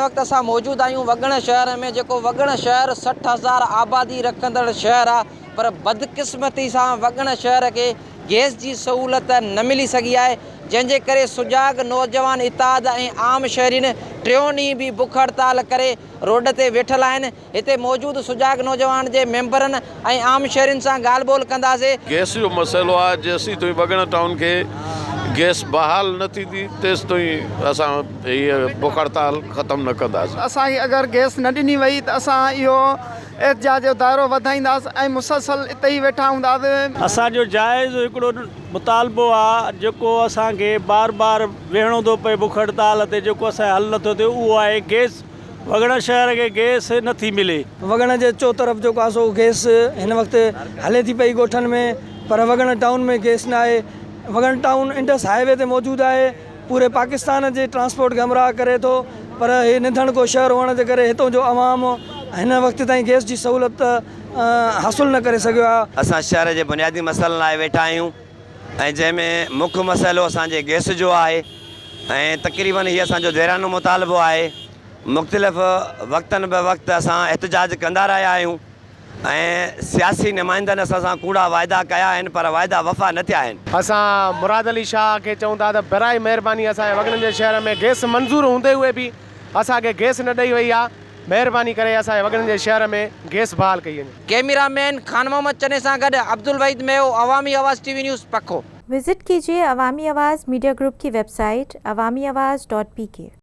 وقت اسان موجود آهيون وڳڻ شهر ۾ جيڪو وڳڻ شهر 60 هزار آبادي رکندڙ شهر آهي پر بدقسمتي سان وڳڻ شهر کي گئس جي سهولت نه ملي سگهي آهي جنهن جي ڪري سجاڳ نوجوان اتحاد ۽ عام شهرين ٽيون ڏينهن به بک هڙتال ڪري روڊ تي ويٺل آهن هتي موجود سجاڳ نوجوان جي ميمبرن ۽ عام شهرين سان ڳالهه ٻولهه ڪنداسين. گئس جو مسئلو آهي جيسين تائين وڳڻ ٽائون کي گئس بحال نه ٿيندي تيستائين اسان هيء بک هڙتال ختم نه ڪنداسين. اسان کي اگر گئس نه ڏني وئي ته اسان اهو احتجاج جو دائرو وڌائينداسين ۽ مسلسل اتي ئي ويٺا هونداسين. اسان جو جائز هڪڙو مطالبو آ جيڪو اسان کي بار بار ويهڻو ٿو پئي بک هڙتال تي جيڪو اسان جو حل نه ٿو ٿئي اهو آهي گئس. وڳڻ شهر کي گئس نه ٿي ملي. وڳڻ جي چوطرف جيڪو آهي سو گئس هن وقت هلي ٿي پئي ڳوٺن ۾ پر وڳڻ ٽائون ۾ گئس نه آهي. وڳڻ ٽائون انڊس هاء وي تي موجود آهي پوري پاڪستان جي ٽرانسپورٽ کي همراهه ڪري ٿو پر هي نڌڻڪو شهر هئڻ جي ڪري هتون جو عوام هن وقت تائين گئس جي سهولت حاصل نه ڪري سگهيو آهي. اسان شهر جي بنيادي مسئلن لاء ويٺا آهيون ۽ جنهن ۾ مک مسئلو اسان جي گئس جو آهي ۽ تقريبن هي اسان جو ديرانو مطالبو آهي مختلف وقتن به وقت اسان احتجاج ڪندا رهيا آهيون ۽ سياسي نمائندن اسان سان ڪوڙا واعدا ڪيا آهن پر واعدا وفا نه ٿيا آهن. اسان مراد علي شاهه کي چئون ٿا ته برائي مهرباني اسان جي وڳڻن جي شهر ۾ گئس منظور هوندي هوئي به اسان کي گئس نه ڏئي وئي آهي مهرباني ڪري اسان جي وڳڻن جي شهر ۾ گئس بحال ڪئي وڃي. ڪئميرا مين خان محمد چني سان گڏ Abdulwahid Meho, Awami Awaz T V news, Pakho. Visit ڪيجئي عوامي آواز ميڊيا گروپ ڪي website Awami Awaz dot P K.